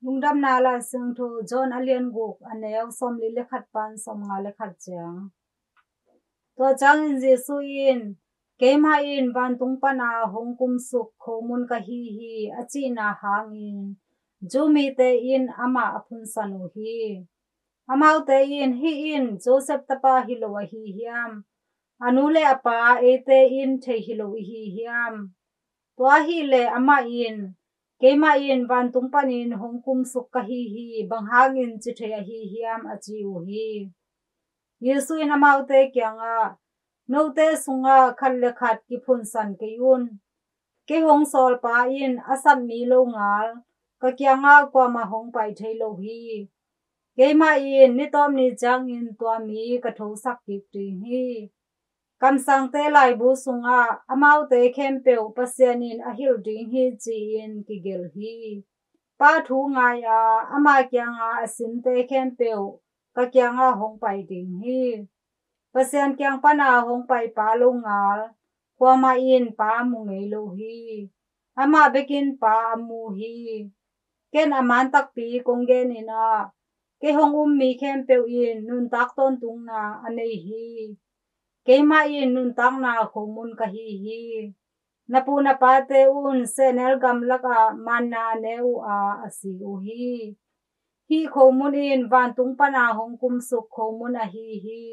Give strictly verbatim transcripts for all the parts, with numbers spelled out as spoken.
Lungdamna Lai Siangtho John a lian guk, a neu sawmli le khat pan sawmnga le khat ciang. Tua ciangin Jesuh in, "Keimah in vantung pana hong kumsuk khomun ka hi hi," a cihna hangin Jew mite in amah a phunsan uh hi. Amaute in, "Hih in Joseph tapa hi lo ahi hiam? A nu le a pa eite in thei hi lo i hi hiam? Tua ahih leh amah in, 'Keimah in vantung panin hong kumsuk ka hi hi,' bang hangin ci thei ahi hiam?" a ci uh hi. Jesuh in amaute kiangah, "Note sungah khat le khat kiphunsan kei un. Kei hong sawlpa in a sap mi lo ngal ka kiangah kuamah hong pai thei lo hi. Keimah in nitawp ni ciangin tua mi ka thosak kik ding hi. Kamsangte laibu sungah amaute khempeuh Pasian in a hilh ding hi, ci-in kigelh hi. Pa thu ngai a, ama kianga a simte khempeuh ka kiangah hong pai ding hi. Pasian kiang pana hong pai Pa lo ngal kuamah in Pa mu ngei lo hi. Amah bekin Pa a mu hi. Ken a man takpi kong genin ah, kei hong um mi khempeuh in nuntak tawntungna a nei hi. Keimah in nuntakna khomun ka hi hi. Na pu na pate un sehnel gamlakah manna ne uh a, a si uh hi. Hih khomun in vantung pana hong kumsuk khomun ahi hi.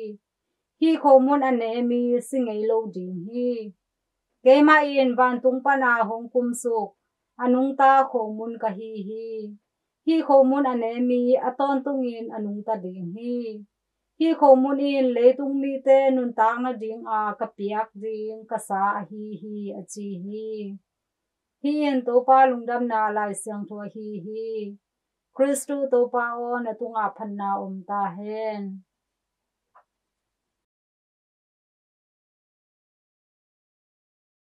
Hih khomun a ne mi si ngei lo ding hi. Keimah in vantung pana hong kumsuk a nungta khomun ka hi hi. Hih khomun a ne mi a tawntungin a nungta ding hi. Hih khomun in leitung mite nuntak nadinga ka piak ding ka sa ahi hi," a ci hi. Hih in Topa Lungdamna Lai Siangtho ahi hi. Kristu Topa aw, na tungah phatna om ta hen.